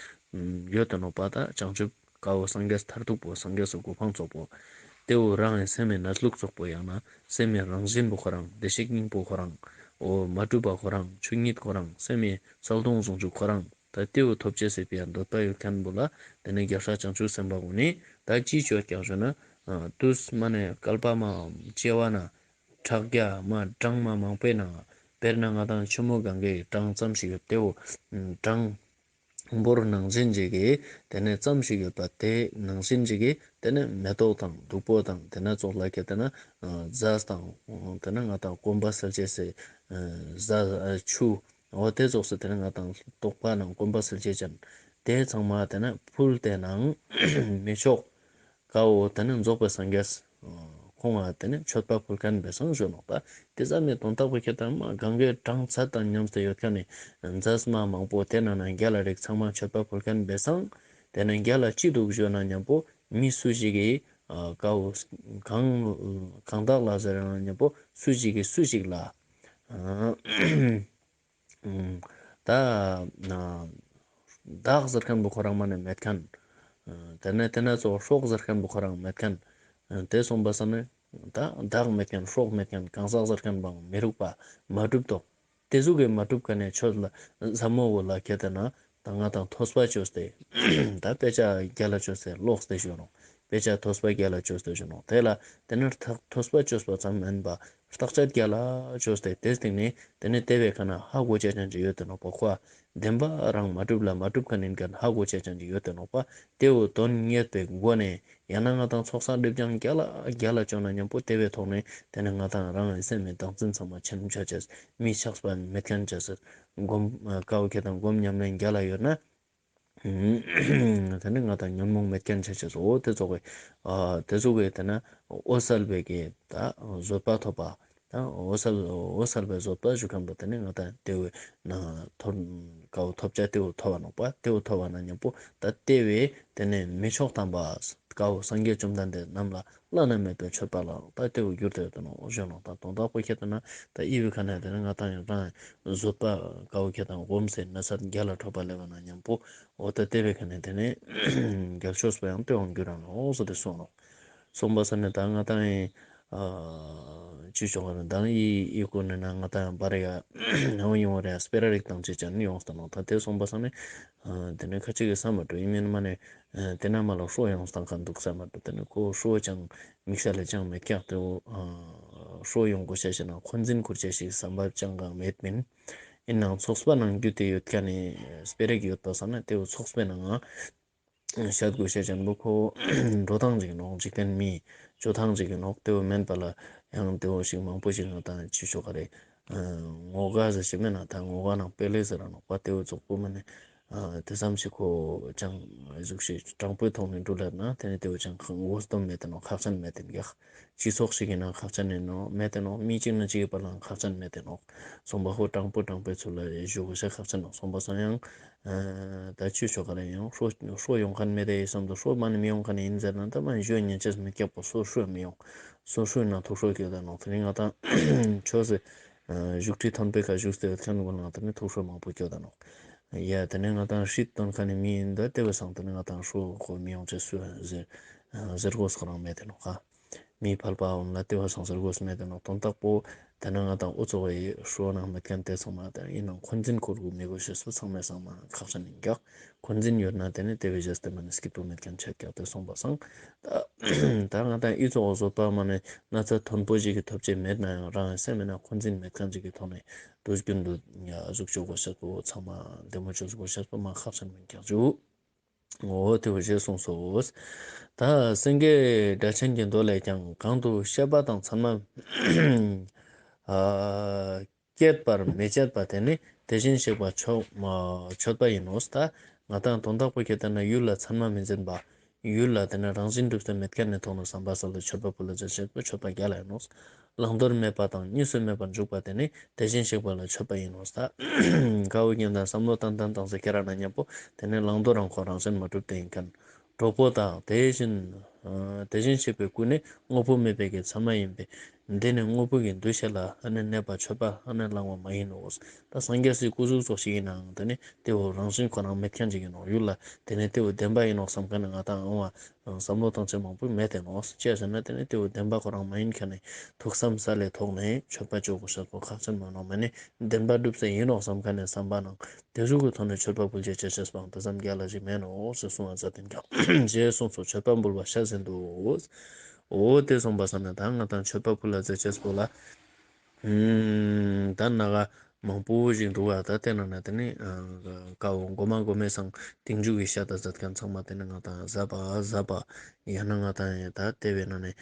ཡོད་དེ་ནོག་པ། ད་བྱང་ཆུབ་ཀ་བོ་སངས་རྒྱས་མཐར་ཐུག་པོ་སངས་རྒྱས་སི་གོ་འཕང་ཚོགས་པོ། ཏེ་བོ་རང་ངི་སེམས་སི་གནས་ལུགས་ཙོགས་པོ་ཡང་ན་སེམས་སི་རང་བཞིན་པོ་ཁོ་རང་བདེ་གཤེགས་སྙིང་པོ་ཁོ་རང་འོ་མ་གྲུབ་པ་ཁོ་རང་ཆོས་ཉིད་ཁོ་རང་སེམས་སི་གསལ་སྟོང་ཟུང་འཇུག་ཁོ་རང་ད་ཏེ་བོ་ཐོབ་ཅེས་སི་ཕི་ཡ་འདོད་པ་ཡོད་ཁན་བོ་ལ་ཏེ་ནེ་རྒྱལ་སྲས་བྱང་ཆུབ་སེམས་དཔའ་གུན་ནི་ད་ཅི་ཅོ་ཀྱག་ཞུ་ན་ཨ་ཏུས་མ་ནེ་བསྐལ་པ་མ་བྱེ་བ་ན་ཕྲག་བརྒྱ་མ་གྲངས་མ་མང་པོའི་ནང་དཔེར་ན་ང་དང་ཆུ་མོ་གངྒཱའི་གྲངས་ཙམ་ཞིག་ཡོད་ཏེ་བོ་གྲངས་འབོར་ནང་བཞིན་ཅིག་གི་ཏེ་ནེ་ཙམ་ཞིག་ཡོད་པ་ཏེ་ནང་བཞིན་ཅིག་གི་ཏེ་ནེ་མེ་ཏོག་དང་བདུག་སྤོས་དང་ཏེ་ནེ་ཙོགས་ལ་ཁྱེར་ཏེ་ན་ཨ་རྫས་དང་ཏེ་ནེ་ང་དང་སྐོམ་པ་སེལ་ཅེས་སི་ཨ་རྫས་ཨ་ཆུ་འོ་ཏེ་ཙོགས་སི་ཏེ་ནེ་ང་དང་ལྟོགས་པ་ནང་སྐོམ་པ་སེལ་ཅེས་ཅན་ཏེ་ཚང་མ་ཏེ་ནེ་ཕུལ་ཏེ་ནང་མི་མཆོག་ཀ་བོ་ཏེ་ནེ་རྫོགས་པའི་སངས་རྒྱས་ཁོང་ང་ཏེ་ནེ་མཆོད་པ་ཕུལ་ཁན་བེ་སང་ཞུ་ནོག་པ། ཏེ་ཙམ་མེ་དོན་དག་པོ་ཁྱེར་ཏེ་ན་མ་གངྒཱའི་གྲངས་ཚད་དང་མཉམ་སྟེ་ཡོད་ཁན་ནི་རྫས་མ་མང་པོ་ཏེ་ནང་ན་རྒྱལ་ལ་རིགས་ཚང་མ་མཆོད་པ་ཕུལ་ཁན་བེ་སང་ཏེ་ནེ་རྒྱལ་ལ་ཅི་འདུག་ཞུ་ན་ཉམ་པོ་མི་སུ་ཞིག་གི་ཨ་ཀ་བོ་གང་གང་དག་ལ་ཟེར་ན་ཉམ་པོ་སུ་ཞིག་གི་སུ་ཞིག་ལ་ཨ་ད་ན་བདག་ཟེར་ཁན་བོ་ཁོ་རང་མ་ནེ་མེད་ཁན། ཏེ་ནེ་ཏེ་ནེ་ཙོགས་སྲོག་ཟེར་ཁན་བོ་ཁོ་རང་མེད་ཁན། ཏེ་སོང་པ་སང་ནེ་ད་བདག་མེད་ཁན་སྲོག་མེད་ཁན་གང་ཟག་ཟེར་ཁན་བོའང་མི་རུག་པ་མ་གྲུབ་ཏོག། ཏེ་ཟུག་གི་མ་གྲུབ་ཁན་ནི་ཆོས་ལ་ཟབ་མོ་བོ་ལ་ཁྱེར་ཏེ་ན་ད་ང་དང་ཐོས་པ་ཅོས་ཏེ་ད་དཔེ་ཆ་རྒྱལ་ལ་ཅོས་ཏེ་ཀློགས་ཏེ་ཞུ་ནོག། དཔེ་ཆ་ཐོས་པ་རྒྱལ་ལ་ཅོས་ཏེ་ཞུ་ནོག། ཏེ་ལ་ཏེ་ནེ་ཐོས་པ་ཅོས་པ་ཙམ་མན་པ་བརྟག་དཔྱད་རྒྱལ་ལ་ཅོས་ཏེ་ཏེ་སྟིང་ནེ་ཏེ་ནེ་ཏེ་བོའི་ཁ་ན་ཧ་གོ་ཅེས་ཅན་ཅིག་ཡོད་དེ་ནོག་པ་ཁོ། བདེན་པ་རང་མ་གྲུབ་ལ་མ་གྲུབ་ཁན་ཨིན་ཁན་ཧ་གོ་ཅེས་ཅན་ཅིག་ཡོད་དེ་ནོག་པ། ཏེ་བོ་དོན་གཉེར་བའི་སྒོ་ནེ་ཡང་ན་ང་དང་ཚོགས་བསགས་སྒྲིབ་སྦྱང་རྒྱལ་ལ་རྒྱལ་ལ་ཅོ་ན་ཉམ་པོ་ཏེ་བོའི་ཐོག་ནེ་ཏེ་ནེ་ང་དང་རང་སེམས་སི་བདག་འཛིན་ཚང་མ་ཆེན་ཆ་ཅེས་མི་ཆགས་པ་མེད་ཁན་ཅོ་ཅེས་སྒོམ་ཀ་བོ་ཁྱེར་ཏེ་ན་སྒོམ་ཉམས་ལེན་རྒྱལ་ལ་ཡོད་ན། ཏེ་ནེ་ང་དང་ཉོན་མོངས་མེད་ཁན་ཆ་ཅེས་འོ་ཏེ་ཙོགས་སི་ཨ་ཏེ་ཙོགས་སི་ཏེ་ནེ་འོད་གསལ་བའི་གི་ད་བཟོད་པ་ཐོབ་པ་ད་འོད་གསལ་འོད་གསལ་བའི་བཟོད་པ་ཞུ་ཁན་བོ་ཏེ་ནེ་ང་དང་ཏེ་བོའི་ནང་ཐོབ་ཀ་བོ་ཐོབ་ཅེས་ཏེ་བོ་ཐོབ་པ་ནོག་པ། ཏེ་བོ་ཐོབ་པ་ན་ཉམ་པོ་ད་ཏེ་བོའི་ཏེ་ནེ་མི་མཆོག་དམ་པ་ཀ་བོ་སངས་རྒྱས་བཅོམ་ལྡན་འདས་རྣམས་ལ་བླ་ན་མེད་པའི་མཆོད་པ་ལ་ད་ཏེ་བོ་གྱུར་ཏེ་ཡོད་དེ་ནོག་ཞུ་ནོག། ད་དོན་དག་པོ་ཁྱེར་ཏེ་ན་ད་ཨི་བོའི་ཁ་ནེ་ཏེ་ནེ་ང་དང་ཡང་རང་བཟོད་པ་ཀ་བོ་ཁྱེར་ཏེ་ན་སྒོམ་སྟེ་ན་ཚད་རྒྱལ་ལ་ཐོབ་པ་ལེབ་བ་ན་ཉམ་པོ་འོ་ད་ཏེ་བོའི་ཁ་ནེ་ཏེ་ནེ་རྒྱལ་ཤོས་པོ་ཡང་ཏེ་བོ་གྱུར་ར་ནོག་ཟེར་ཏེ་གསུངས་ནོག། སོང་པ་སང་ནེ་ད་ང་དང་ཨི་ཨ་ཅི་ཅོ་ག་ན་ད་ཨི་ཨི་གུན་ནི་ན་ང་དང་བར་ཡ་ཧ་ཡོང་རེ་སྤེ་ར་རིགས་དང་ཅི་ཅན་ཡོང་སྟེ་ནོག། ད་ཏེ་སོང་པ་སང་ནེ་ཨ་ཏེ་ནེ་ཁ་ཅིག་གི་ས་མ་ཏོ་ཨིན་མིན་མ་ནེ་ཨ་ཏེ་ན་མ་ལ་ཧྲོ་ཡོང་སྟེ་ཁན་འདུག་ས་མ་ཏོ། ཏེ་ནེ་ཁོ་ཧྲོ་ཅང་མིག་ཤ་ལ་ཅང་མེད་ཀྱག་ཏེ་བོ་ཨ་ཧྲོ་ཡོང་གོ་ཤེས་ཤེས་ན་འཁོན་འཛིན་ཁུར་ཅེས་ཤིག་བསམ་པ་ཅང་གང་མེད་མིན། ཨིན་ནའང་ཚོགས་པ་ནང་རྒྱུད་དེ་ཡོད་ཁན་ནི་སྤེ་ར་ཡོད་པ་སང་ན་ཏེ་བོ་ཚོགས་པའི་ནང་ང་བཤད་དགོས་ཤེས་ཅན་པོ་ཁོ་འགྲོ་སྟངས་ཅིག་ནོག། འཇིག་རྟེན་མིའི་སྤྱོད་སྟངས་ཅིག་ནོག། ཏེ་བོ་མན་པ་ལ་ཡང་ཏེ་བོ་ཞིག་མང་པོ་ཞིག་ང་དང་ཅི་ཅོ་ག་རེ་ངོ་དགའ་ཟེར་ཞིག་མེད་ན་ད་ངོ་དགའ་ནང་དཔེ་ལེ་ཟེར་ར་ནོག་པ། ཏེ་བོ་ཙོགས་པོ་མ་ནེ་ཨ་ཏེ་ཙམ་ཞིག་ཁོ་ཅང་ཟུག་ཞིག་དྲང་པོའི་ཐོག་ནེ་འགྲུལ་ལེབ་ན་ཏེ་ནེ་ཏེ་བོ་ཅང་མགོ་སྟོན་མེད་དེ་ནོག། ཁག་ཅན་མེད་དེ་ཀྱག། སྤྱི་ཚོགས་ཤིག་གི་ནང་ཁག་ཅན་ཨིན་ནོག་མེད་དེ་ནོག། མི་གཅིག་ནེ་གཅིག་གི་བར་ལའང་ཁག་ཅན་མེད་དེ་ནོག། སོང་པ་ཁོ་དྲང་པོ་དྲང་པོའི་ཚུལ་ལ་ཞུ་དགོས་ཤེས་ཁག་ཅན་ནོག། སོང་པ་སང་ཡང་ཨ་ད་ཅི་ཅོ་ག་རེ་ཡང་ཧྲོ་ཧྲོ་ཡོང་ཁན་མེད་དེ་ཡིན་བསམ་དུ་ཧྲོ་མ་ནེ་མི་ཡོང་ཁན་ཨིན་ཟེར་ན་ད་མ་ཞུ་ཉན་ཅེས་མི་སྐྱབས་པོ་སོ་ཧྲོ་མི་ཡོང་། སོ་ཧྲོ་ན་ཐུགས་ཧྲོ་སྐྱོད་ད་ནོག། ཏེ་ནེ་ང་དང་ཆོས་སི་ཨ་བཞུགས་ཁྲི་མཐོན་པོའི་ཁ་བཞུགས་ཏེ་ཡོད་ཁན་གུན་ང་དང་ནི་ཐུགས་ཧྲོ་མང་པོ་སྐྱོད་ད་ནོག། ཡ་ཏེ་ནེ་ང་དང་ཧྲིལ་སྟོན་ཁན་ནི་མི་ཨིན་ད་ཏེ་བོ་སང་ཏེ་ནེ་ང་དང་ཧྲོ་ཁོ་མི་ཡོང་ཅེས་སུ་ཟེར་ཨ་ཟེར་དགོས་ཁོ་རང་མེད་དེ་ནོག་ཁ། མི་ཕལ་པ་འོན་ལ་ཏེ་བོ་སང་ཟེར་དགོས་མེད་དེ་ནོག། དོན་དག་པོ་ཏེ་ན་ང་དང་འུ་ཚོ་བའི་ཧྲོ་ནང་མེད་ཁན་ཏེ་ཚང་མ་ད་ཨིན་ནང་འཁོན་འཛིན་ཁུར་དགོས་མི་དགོས་ཤེས་སུ་ཚང་མའི་སང་མ་ཁག་ཅན་ཨིན་ཀྱག། འཁོན་འཛིན་ཡོད་ན་ཏེ་ནེ་ཏེ་བོའི་རྗེས་ཏེ་མ་ནེ་སྐྱིད་པོ་མེད་ཁན་ཆ་ཀྱག། ཏེ་སོང་པ་སང་ད་ད་ང་དང་ཨི་ཙོགས་བཟོད་པ་མ་ནེ་ན་ཚ་མཐོན་པོ་ཞིག་གི་ཐོབ་ཅེས་མེད་ན་ཡང་རང་སེམས་མེད་ན་འཁོན་འཛིན་མེད་ཁན་ཅིག་གི་ཐོག་ནེ་དུས་རྒྱུན་དུ་ཟུག་ཅོ་དགོས་ཤེས་པོ་ཚང་མ་བདེ་མོ་ཅོ་དགོས་ཤེས་པོ་མ་ཁག་ཅན་མིན་ཀྱག་ཞུ། འོ་ཏེ་བོ་ཞེས་གསུངས་སོ། ད་སེང་གེ་སྒྲ་ཆེན་གྱི་མདོ་ལས་ཀྱང་གང་དུ་ཤེས་པ་དང་ཚད་མ་ཨ་བསྐྱེད་པར་མི་བྱེད་པ་དེ་ནི་དེ་བཞིན་གཤེགས་པ་མཆོད་མ་མཆོད་པ་ཡིན་ནོ། ད་ང་དང་དོན་དག་པོ་ཁྱེར་ཏེ་ན་ཡུལ་ལ་ཚད་མ་མི་འཛིན་པ། ཡུལ་ལ་ཏེ་ནེ་རང་བཞིན་གྲུབ་སྟེ་མེད་ཁན་ནི་ཐོག་ནེ་བསམ་པ་སལ་ཏེ་མཆོད་པ་ཕུལ་ལ་ཅེས་བཤད་པ་མཆོད་པ་རྒྱལ་ལ་ཡིན་ནོ། བླང་དོར་མེད་པ་དང་གཉིས་སུ་མེད་པར་འཇུག་པ་དེ་ནི་དེ་བཞིན་གཤེགས་པ་ལ་མཆོད་པ་ཡིན་ནོ། ད་ཀ་བོ་ཀྱང་ད་བསམ་བློ་བཏང་བཏང་བཏང་སྟེ་ཁྱེར་ར་ན་ཉམ་པོ་ཏེ་ནེ་བླང་དོར་རང་ཁོ་རང་བཞིན་མ་གྲུབ་སྟེ་ཡིན་ཁན། གྲོགས་པོ་དང་དེ་བཞིན་ཨ་དེ་བཞིན་གཤེགས་པའི་སྐུ་ནི་དངོས་པོ་མེད་པའི་གི་ཚད་མ་ཡིན་པས། འདི་ནི་དངོས་པོ་གི་འདུ་བྱེད་ལ་ཨ་ནི་གནས་པ་མཆོད་པ་ཨ་ནི་བླང་བ་མ་ཡིན་ནོ། ད་སངས་རྒྱས་སི་སྐུ་གཟུགས་ཙོགས་ཤིག་ཡིན་ནའང་དེ་ནི་དེ་བོ་རང་བཞིན་ཁོ་རང་མེད་མཁན་ཅིག་ཡིན་ནོ། ཡུལ་ལ་དེ་ནི་དེ་བོ་བདེན་པ་ཡིན་ནོ་བསམ་མཁན་ནི་ང་དང་ཨང་བ་བསམ་བློ་བཏང་ཅེས་མང་པོ་མེད་དེ་ནོ། ཅི་ཟེར་ན་དེ་ནི་དེ་བོ་བདེན་པ་ཁོ་རང་མ་ཡིན་མཁན་ནི་ཐུགས་བསམ་ས་ལས་ཐོག་ནས་མཆོད་པ་བཅོ་དགོས་ཤེས་པོ་ཁག་ཅན་མ་ནོ། མ་ནི་བདེན་པ་སྒྲུབ་ས་ཡིན་ནོ་བསམ་མཁན་ནི་བསམ་པ་ནང་དེ་ཟུག་གི་ཐོག་ནས་མཆོད་པ་ཕུལ་ཅེས་ཅེས་ཅེས་པའང་དེ་ཙམ་རྒྱལ་ལ་ཞིག་མེད་ནོ་ཟེར་གསུངས་པ་ཙ་དེ་ཀྱང་ཞེས་གསུངས་སོ། མཆོད་པ་འབུལ་བ་ཤ་ཟིན་དུ། འོ་དེ་གསུངས་པ་སང་ན་ད་ང་དང་མཆོད་པ་ཕུལ་ལ་མཛད་ཅེས་པོ་ལ། ཨུམ། ད་ན་ག་མང་པོ་ཞིག་འདུག་བ། ད་དེ་ནང་ན་དེ་ནི་ཀ་བོ་མགོ་མ་མགོ་མའི་སང་སྟིང་མཇུག་གི་ཤ་ད་ཟེར་མཁན་ཚང་མ་དེ་ནི་ང་དང་ཟབ་པ་ཟབ་པ་ཡང་ན་ང་དང་ཡང་ད་དེ་བས་ན་ནི་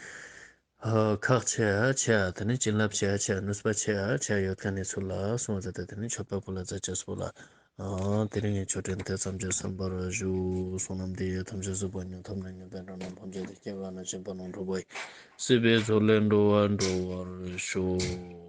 ཁག་ཆེ་ཡ་ཆེ་ཡ་དེ་ནི་བྱིན་རླབས་ཆེ་ཡ་ཆེ་ཡ་ནུས་པ་ཆེ་ཡ་ཆེ་ཡ་ཡོད་མཁན་ནི་ཚུལ་ལ་གསུངས་ཏེ་དེ་ནི་མཆོད་པ་ཕུལ་ལ་མཛད་ཅེས་པོ་ལ། ཨ་དེ་རིང་གི་ཆོས་འབྲེལ་དེ་ཙམ་གྱིས་གསན་པར་ཞུ། བསོད་ནམས་འདི་ཡིས་ཐམས་ཅད་གཟིགས་པ་ཉིད། ཐོབ་ནས་ཉེས་པའི་དགྲ་རྣམས་ཕམ་བྱས་ཏེ། སྐྱེ་རྒ་ན་འཆིའི་རྦ་རླབས་འཁྲུགས་པ་ཡི། སྲིད་པའི་མཚོ་ལས་འགྲོ་བ་སྒྲོལ་བར་ཤོག།